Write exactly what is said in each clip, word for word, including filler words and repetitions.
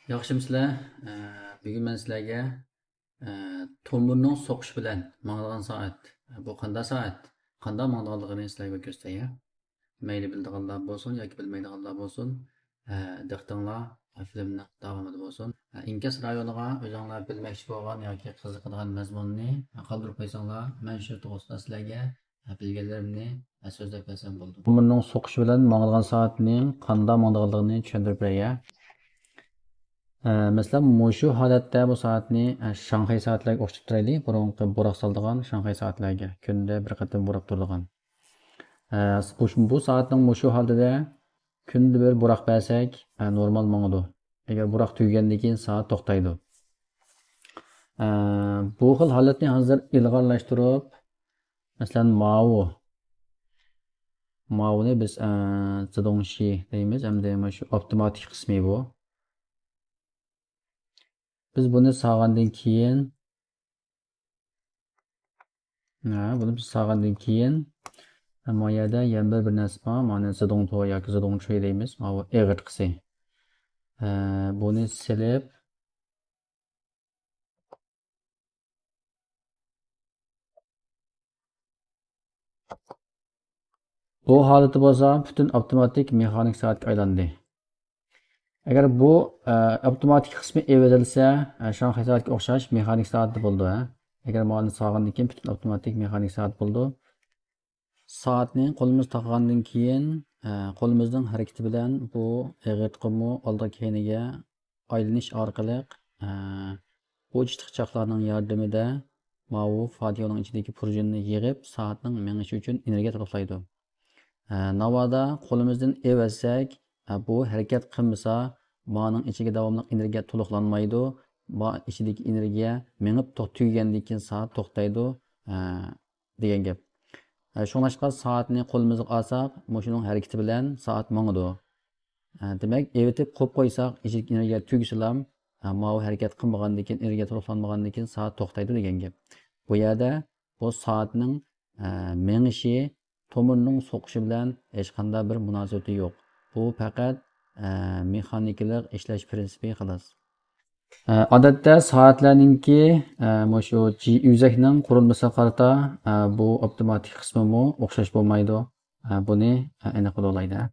ياخشىمۇسىلەر؟ ئە، بۈگۈن مەن سىلەرگە، ئە، تومۇرنىڭ سوقۇشى بىلەن ماڭىدىغان سائەت، بۇ قانداق سائەت، قانداق ماڭىدىغانلىقىنى سىلەرگە كۆرسىتەي. مەيلى بىلىدىغانلار بولسۇن ياكى بىلمەيدىغانلار بولسۇن، ئە، دىققىتىڭلار فىلىمنىڭ داۋامىدا بولسۇن. ئە، ئىنكاس رايونىغا ئۆزۈڭلار بىلمەكچى بولغان ياكى قىزىقىدىغان مەزمۇننى قالدۇرۇپ قويساڭلار، مەن شۇ توغرىسىدا سىلەرگە بىلگەنلىرىمنى سۆزلەپ بەرسەم بولىدۇ. تومۇرنىڭ سوقۇشى بىلەن ماڭىدىغان سائەتنىڭ قانداق ماڭىدىغانلىقىنى چۈشەندۈرۈپ بېرەي. ئە، مەسىلەن، مۇشۇ ھالەتتە بۇ سائەتنى، ئە، شاڭخەي سائەتلەرگە ئوخشىتىپ تۇرايلى. بۇرۇنقى بۇراق سالىدىغان شاڭخەي سائەتلەرگە، كۈندە بىر قېتىم بۇراپ تۇرىدىغان. ئە، بۇ، بۇ سائەتنىڭ مۇشۇ ھالىتىدە كۈندە بىر بۇراق بەرسەك، ئە، نورمال ماڭىدۇ. ئەگەر بۇراق تۈگىگەندىن كېيىن سائەت توختايدۇ. ئە، بۇ خىل ھالەتنى ھازىر ئىلغارلاشتۇرۇپ، مەسىلەن، ماۋۇ. ماۋۇنى بىز، ئە، زىدۇڭشى دەيمىز، ئەمدى مانا شۇ ئاپتوماتىك قىسمى بۇ. بىز بۇنى سالغاندىن كېيىن، ھە، بۇنى بىز سالغاندىن كېيىن، ما يەردە يەنە بىر، بىر نەرسە بار، مانا زىدۇڭتو ياكى زىدۇڭچۇي دەيمىز، ماۋۇ ئېغىرتقۇسى. ھە، بۇنى سېلىپ، بۇ ھالىتى بولسا پۈتۈن ئاپتوماتىك مېخانىك سائەتكە ئايلاندى. ئەگەر بۇ، ئە، ئاپتوماتىك قىسمى ئېۋىرىلسە، ئە، شاڭخەي سائەتكە ئوخشاش مېخانىك سائەتتە بولىدۇ، ھە. ئەگەر ماۋۇنى سالغاندىن كېيىن پۈتۈن ئاپتوماتىك مېخانىك سائەت بولىدۇ. سائەتنى قولىمىزغا تاقىغاندىن كېيىن، ئە، قولىمىزنىڭ ھەرىكىتى بىلەن بۇ ئېغىرتقۇمۇ ئالدىغا كەينىگە ئايلىنىش ئارقىلىق، ئە، بۇ چىتىقچاقلارنىڭ ياردىمىدە ماۋۇ فادىيونىڭ ئىچىدىكى پۇرژىننى يىغىپ، سائەتنىڭ مېڭىشى ئۈچۈن ئېنېرگىيە تولۇقلايدۇ. ئە، ناۋادا قولىمىزدىن ئېۋەتسەك، ئە، بۇ ھەرىكەت قىلمىسا، مانىڭ ئىچىگە داۋاملىق ئېنېرگىيە تولۇقلانمايدۇ. ما ئىچىدىكى ئېنېرگىيە مېڭىپ توق-، تۈگىگەندىن كېيىن سائەت توختايدۇ، ئە، دېگەن گەپ. ئە، شۇڭلاشقا سائەتنى قولىمىزغا ئالساق، مۇشۇنىڭ ھەرىكىتى بىلەن سائەت ماڭىدۇ. ئە، دېمەك، ئېۋىتىپ قويۇپ قويساق، ئىچىدىكى ئېنېرگىيە تۈگىسىلام، ئە، ماۋۇ ھەرىكەت قىلمىغاندىن كېيىن، ئېنېرگىيە تولۇقلانمىغاندىن كېيىن سائەت توختايدۇ دېگەن گەپ. بۇ يەردە بۇ سائەتنىڭ، ئە، مېڭىشى، تومۇرنىڭ سوقۇشى بىلەن ھېچقانداق بىر مۇناسىۋىتى يوق. بۇ پەقەت، ئە، مېخانىكىلىق ئىشلەش پىرىنسىپى، خالاس. ئە، ئادەتتە سائەتلەرنىڭكى، ئە، مۇشۇ جى ئۆزەكنىڭ قۇرۇلمىسىغا قارىتا، ئە، بۇ ئاپتوماتىك قىسمىمۇ ئوخشاش بولمايدۇ. ئە، بۇنى، ئە، ئېنىق بىلىۋالايلى.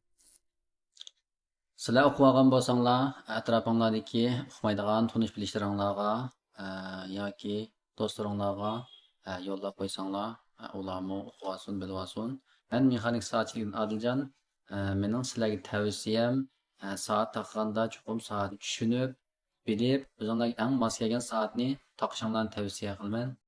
سىلەر ئۇقۇۋالغان بولساڭلار، ئەتراپىڭلاردىكى ئۇقمايدىغان تونۇش بىلىشلىرىڭلارغا، ئە، ياكى دوستلىرىڭلارغا، ئە، يوللاپ قويساڭلار، ئە، ئۇلارمۇ ئۇقۇۋالسۇن، بىلىۋالسۇن. مەن مېخانىك سائەتچىلىكتىن ئادىلجان. ئە، مېنىڭ سىلەرگە تەۋسىيەم، ئە، سائەت تاقىغاندا چوقۇم سائەتنى چۈشىنىپ، بىلىپ، ئۆزۈڭلارگە ئەڭ ماس كەلگەن سائەتنى تاقىشىڭلارنى تەۋسىيە قىلىمەن.